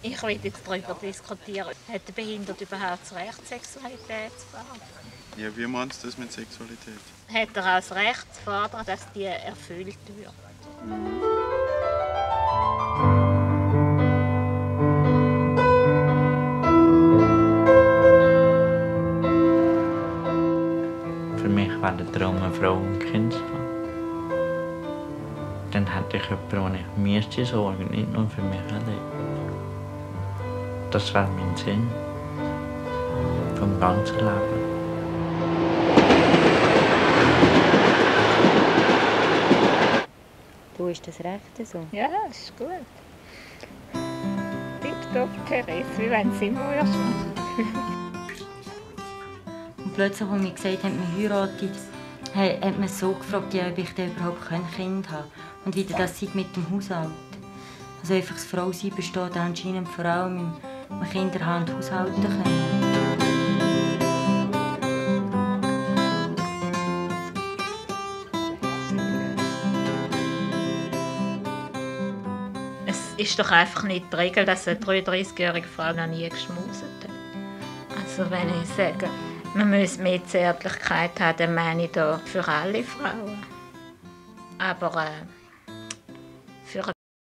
Ich will jetzt darüber diskutieren, hat der Behinderte überhaupt das Recht, Sexualität zu fordern? Ja, wie meinst du das mit Sexualität? Hat er auch das Recht zu fordern, dass die erfüllt wird? Für mich wäre der Traum, eine Frau und Kind zu haben. Dann hätte ich jemanden, den ich müsste sorgen, nicht nur für mich allein. Das wäre mein Sinn vom ganzen Leben. Du, ist das recht so? Ja, das ist gut. Tipptopp, Therese, wie wenn es immer würdest machen. Und plötzlich, als mir gesagt haben, wir heiraten, hat man so gefragt, ja, ob ich dann überhaupt ein Kind haben kann. Und wie das sei mit dem Haushalt. Also einfach das Frausein besteht anscheinend vor allem im Kinder haben und haushalten können. Es ist doch einfach nicht die Regel, dass eine 33-jährige Frau noch nie geschmuset hat. Also wenn ich sage, man muss mehr Zärtlichkeit haben, dann meine ich da für alle Frauen. Aber